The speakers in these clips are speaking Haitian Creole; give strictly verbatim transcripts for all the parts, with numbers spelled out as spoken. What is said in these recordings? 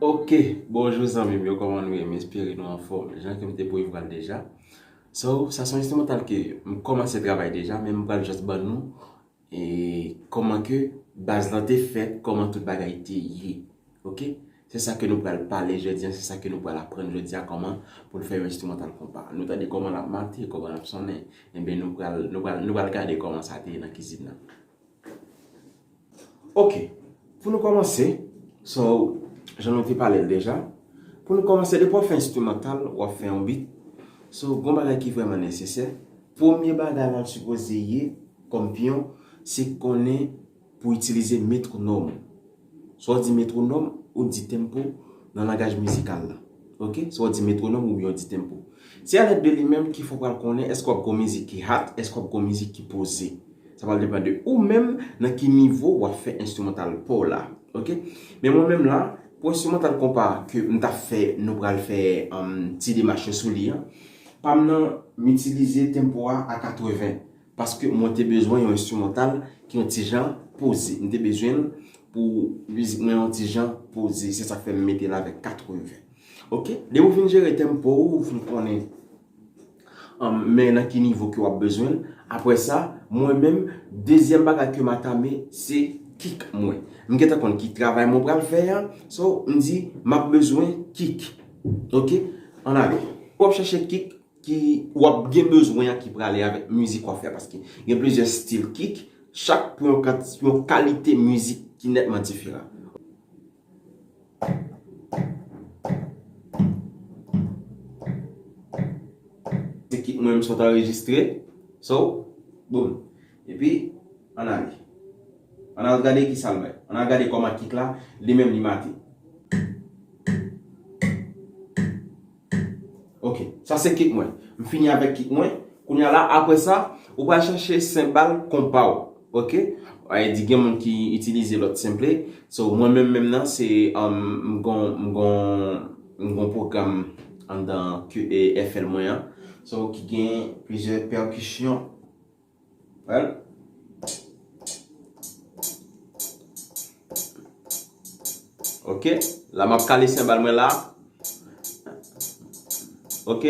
Ok, bonjou zanmi m yo, kòman nou ye? M espere nou anfòm, jan ke m te pwomèt deja. So, sa se yon enstrimantal ke m kòmanse travay deja, men m pral just ban nou e kòman ke baz lan te fèt, kòman tout bagay te ye. Ok? Se sa ke nou pral pale jodi a, se sa ke nou pral aprann jodi a, kòman pou n fè yon enstrimantal konpa. Nou tande kòman l ap mate, kòman l ap sonnen. Ebyen, nou pral, nou pral, nou pral gade kòman sa te ye nan kizin nan. Ok, pou nou kòmanse, so, jan nou te pale l deja, pou nou kòmanse, depi w ap fè enstrimantal, w ap fè yon beat, so, gon bagay ki vrèman nesesè. Premye bagay la l sipoze ye, kòm pyon, se konnen pou itilize metwonòm. Swa w di metwonòm, ou di tempo nan langaj mizikal la. Ok? Swa w di metwonòm oubyen w di tempo. Se a lèd de li menm ki fè w pral konnen èske w ap gon mizik ki hot, èske w ap gon mizik ki poze. Sa pral depann de ou menm nan ki nivo w ap fè enstrimantal pa w la. Ok? Men mwen menm la, pou enstrimantal konpa ke m t ap fè, nou pral fè um, ti demach yo sou li an, pa m nan, m itilize tempo a a katreven. Paske mwen te bezwen yon enstrimantal ki yon ti jan poze. M te bezwen l pou mizik mwen yon ti jan poze. Se sa k fè m mete l avèk katreven. Ok? Depi w fin jere tempo w, ou fin konnen. Um, men nan ki nivo ke w ap bezwen l. Apre sa, mwen menm, dezyèm bagay ke m atame, se kick mwen. M gentan konn ki travay mwen pral fè a. So, m di, m ap bezwen kick. Ok? Ann ale. W ap chèche kick ki w ap gen bezwen an ki prale avèk mizik w ap fè, paske gen plizyè stil kick, chak pou yon, yon kalite mizik ki nètman diferan. Se kick mwen m sot anrejistre. So, boom. Epi, ann ale. Ann al gade ki sa l bay. Ann al gade kòman kick la, li menm li mate. Ok, sa se kick mwen. M fini avèk kick mwen. Kounye a la, apre sa, ou pral chèche senbal konpa w. Ok? Ay di gen moun ki itilize lòt senple. So, mwen menm menm nan, se um, m gon, m gon, m gon pwogram anndan Q E F L mwen an. So, ki gen plizyè pèkisyon. Well. Ok, la m ap kale senbal mwen la. Ok.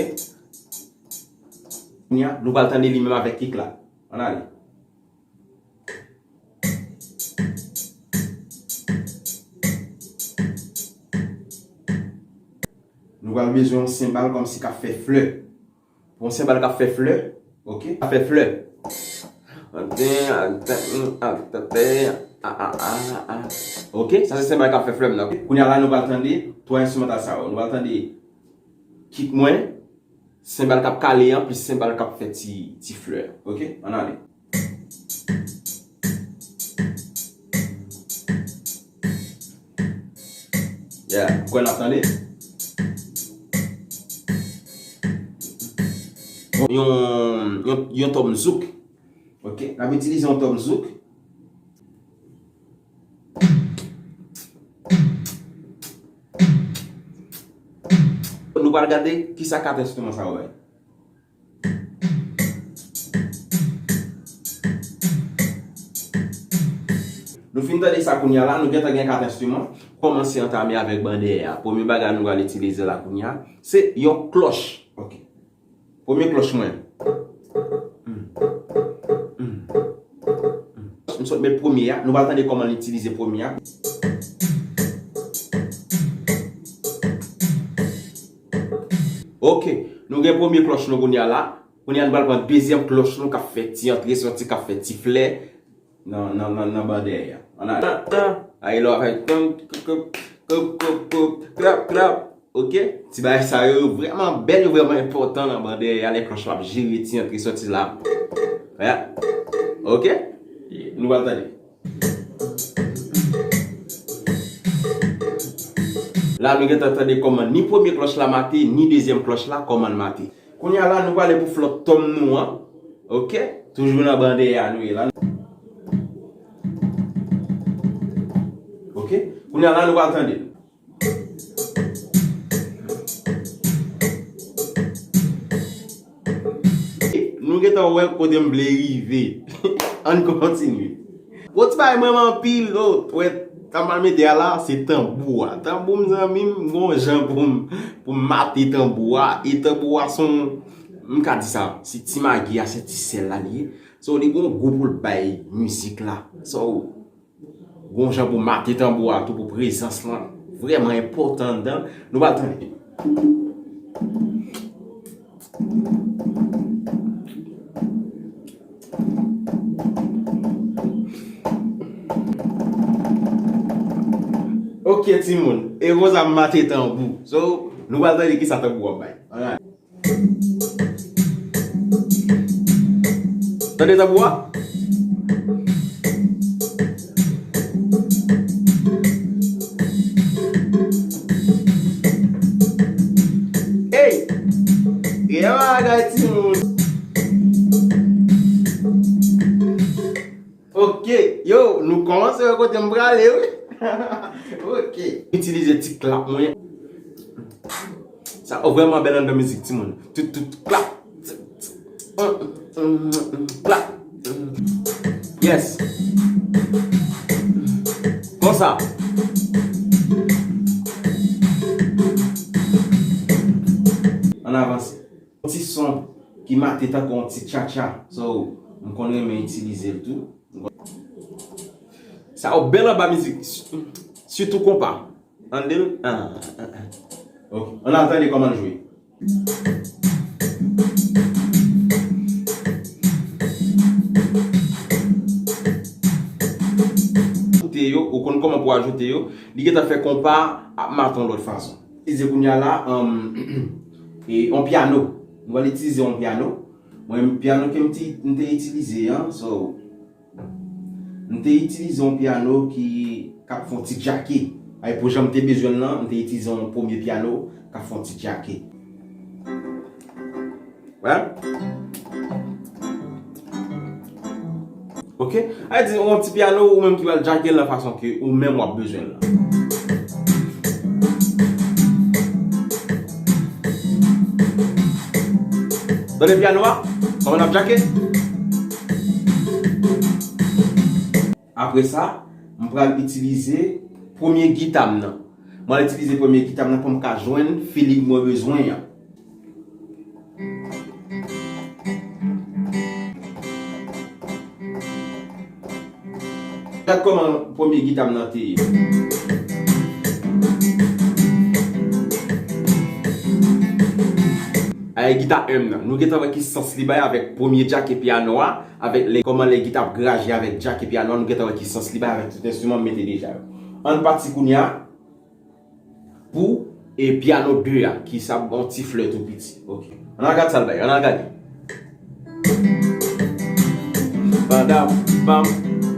Kounye a, nou pral tande li menm avèk kick la. Ann ale. Nou pral bezwen yon senbal kòmsi k ap fè flè. Yon senbal k ap fè flè. Ok? K ap fè flè. Ok, sa se senbal k ap fè flè m nan. Kounye a la, nou pral tande twa enstrimantal sa yo. Nou pral tande kick mwen, senbal k ap kale an, plis senbal k ap fè ti, ti flè. Ok? Ann ale. Yeah, m kwè n ap tande. Yon, yon, yon tòm zouk. Ok, n ap itilize yon tòm zouk. Nou pral gade kisa kat enstriman sa yo bay. Nou fin tande sa kounye a la, nou gentan gen kat enstriman. Kòmanse antame avèk ban dèyè a. Premye bagay nou pral itilize la kounye a, se yon klòch. Ok. Premye klòch mwen. M sot met premye a. Nou pral tande kòman l itilize premye a. Ok. Nou gen premye klòch nou kounye a la. Kounye a nou pral pran dezyèm klòch nou k ap fè ti antre soti, k ap fè ti flè nan, nan, nan, nan ban dèyè a. Ann ale. Ay lò avèk klap, klap. Ok? Ti bagay sa yo, yo vrèman bèl, yo vrèman enpòtan nan ban dèyè a, lè klòch la ap jere ti antre soti la. Yeah. Ok? Nou pral tande. La, nou gentan tande kòman ni premye klòch la mate, ni dezyèm klòch la kòman l mate. Kounye a la, nou prale pou flòt tòm nou an. Ok? Toujou nan ban dèyè a nou ye la. Ok? Kounye a la, nou pral tande. Nou gentan wè kote m vle rive. Ann kontinye. Bon, ti bagay mwen anpil, oh, wè. Sa m al mete a la, se tanbou a. Tanbou, mezanmi, m gon jan pou m, pou m mate tanbou a. E tanbou a se yon, m ka di sa, se ti magi a, se ti sèl la li ye. So, li gon gou pou l bay mizik la. So, gon jan pou mate tanbou a tou, pou prezans lan vrèman enpòtan anndan. Nou pral tande. Ok, timoun. E konsa m mate tanbou. So, nou pral tande kisa tanbou a bay. Alright. Tande tanbou a? Hey! Gen bagay, timoun. Ok, yo, nou kòmanse wè kote m prale, wi. Ok. Itilize ti klap mwen. Sa vrèman bèl anndan mizik, timoun. Tout, tout, klap. Klap. Yes. Konsa. Ann avanse. Yon ti son ki mate tankou yon ti tchatcha. So, m konn renmen itilize l tou. Sa yo bèl anba mizik, sitou konpa. Tande l? Ah, ah, ah. Ok. Ann al tande kòman l jwe. Ajoute yo, ou konn kòman pou ajoute yo. Li gentan fè konpa ap mate yon lòt fason. Itilize kounye a la, um, e, yon pyano. Nou pral itilize yon pyano. Mwen, pyano ke m ti, m te itilize an, so, m te itilize yon pyano ki, k ap fè yon ti djake. Ay, pou jan m te bezwen l lan, m te itilize yon premye pyano k ap fè yon ti djake. Wè? Ok? Ay di, yon ti pyano ou menm ki pral djake l nan fason ke ou menm w ap bezwen l lan. Tande pyano a? Kòman l ap djake? Apre sa, m pral itilize premye gita m nan. M pral itilize premye gita m nan pou m ka jwenn feeling mwen bezwen an. Gad kòman premye gita m nan te ye. Ay, gita M nan. Nou gentan wè ki sans li bay avèk premye djake pyano a, avèk lè, kòman lè gita ap graje avèk djake pyano a, nou gentan wè ki sans li bay avèk tout enstriman m mete deja yo. Ann pati kounye a, pou, e, pyano de a, ki sa yon ti flè tou piti. Ok. Ann al gad sa l bay, ann al gade. Padam, pam,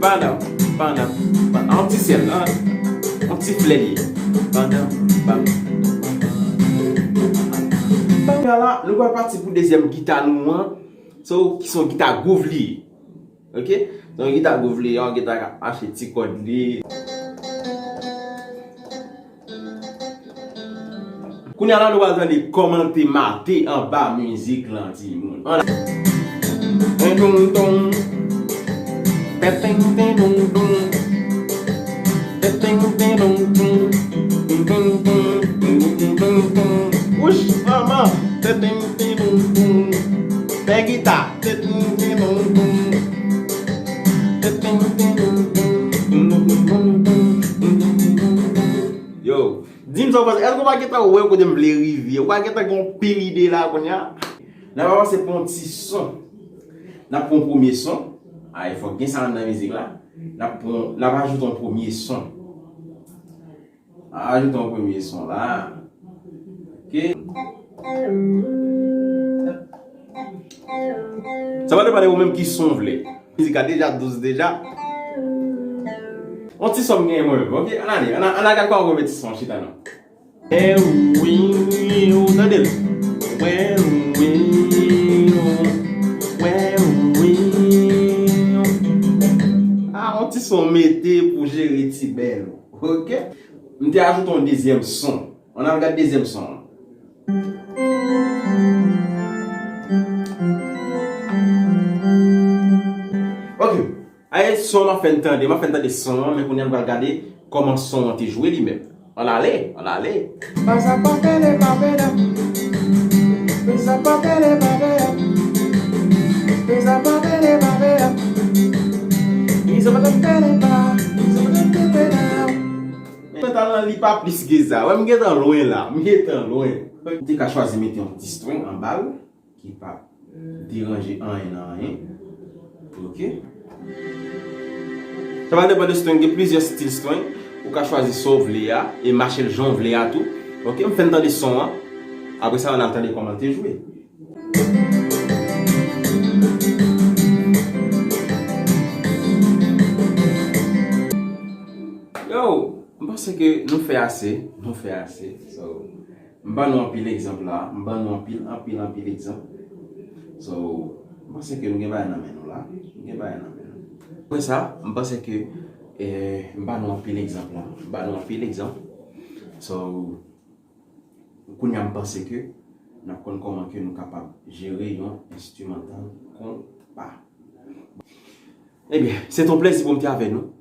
padam, padam, pam. Yon ti syèl, yon ti flè li ye. Padam, pam. Kounye a la, nou pral pati pou dezyèm gita nou an. So, ki se yon gita groove li ye. Ok? Se yon gita groove li ye, yon gita k ap mache ti kòd li. Kounye a la, nou pral tande kòman l te mate anba mizik lan, timoun. Ann. Ten dong dong. Ten ten ten dong dong. Ten ten ten dong dong. Dong dong dong. Dong dong dong. Wouch, manman. Ten ten ten dong dong. Bèl gita. Yo, di m sa w panse. Èske w pa gentan wè kote m vle rive? Ou pa gentan gen yon pil ide la kounye a? N ap avanse pou yon ti son. N ap pran yon premye son. Ay, fòk gen sa anndan mizik la. N ap pran, n ap ajoute yon premye son. Ajoute yon premye son la. Ok. Sa pa depann de ou menm ki son w vle. Mizik la deja dous deja. Yon ti son m genyen mwen menm. Ok, ann ale. Ann a, ann a gad kòman mwen mete son chita non. Wè wi, ou tande l? Wè wi, wè wi. Ah, yon ti son mete pou jere ti bèl ou. Ok? M te ajoute yon dezyèm son. Ann al gad dezyèm son an. Ok. Aye, son m ap fè n tande. M ap fè n tande son an, men kounye a n pral gade kòman son an te jwe li menm. Ann ale, ann ale. Pasa papele papela. Pasa papele papela. Pasa papele papela. Pasa papele pa. Pasa papele papela. Enstrimantal lan li pa plis ke sa. Wè, m gentan lwen la. M gentan lwen. M te ka chwazi mete yon ti string anba l ki p ap deranje anyen nan anyen. Ok. Sa va depann de string, gen plizyè stil string. Ou ka chwazi sa w vle a e mache l jan w vle a tou. Ok, m fè n tande son an. Apre sa, ann al tande kòman l te jwe. Yo, m panse ke nou fè ase, nou fè ase. So, m ban nou anpil egzanp la, m ban nou anpil, anpil, anpil egzanp. So, m panse ke nou gen bagay nan men nou la, nou gen bagay nan men nou. Apre sa, m panse ke, eh, m ban nou anpil egzanp la, m ban nou anpil egzanp. So, kounye a m panse ke n ap konn kòman ke nou kapab jere yon enstrimantal konpa. Ebyen, se t on plezi pou m te avè nou.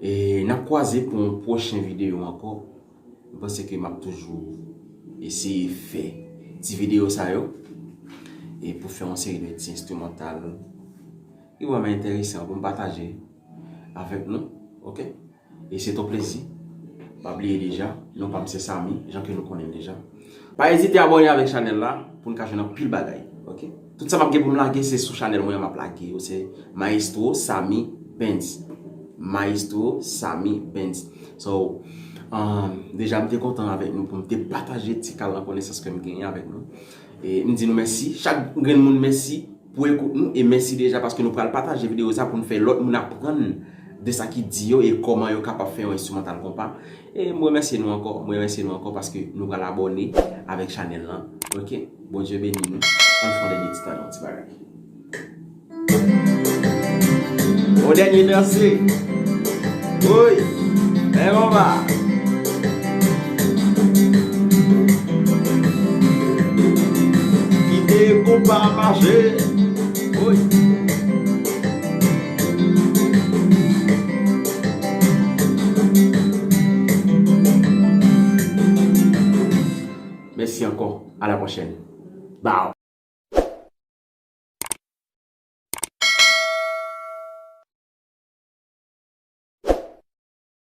E n ap kwaze pou yon pwochen videyo ankò. M panse ke m ap toujou eseye fè ti videyo sa yo. E pou fè yon seri de ti enstrimantal ki vrèman enteresan pou m pataje avèk nou. Ok? E se t on plezi. Pa bliye deja, non pa m se Samy, jan ke nou konnen m deja. Pa ezite abòne avèk chanèl la pou n ka jwenn anpil bagay. Ok? Tout sa m ap gen pou m lage, se sou chanèl mwen an m ap lage yo. Se Maestro Samy Benz. Maestro Samy Benz. So, um, deja m te kontan avèk nou pou m te pataje ti kal nan konesans ke m genyen avèk nou. E m di nou mèsi. Chak grenn moun mèsi pou ekout nou. E mèsi deja paske nou pral pataje videyo sa pou n fè lòt moun aprann de sa ki di yo e kòman yo kapab fè yon enstrimantal konpa. E m remèsye nou ankò, m remèsye nou ankò paske nou pral abòne avèk chanèl lan. Ok? Bondye beni nou. Ann fè yon dènye ti tande yon ti bagay. Yon dènye danse. Woy. Men konpa. Kite konpa mache. Woy. Mèsi ankò. À la prochaine. Bow.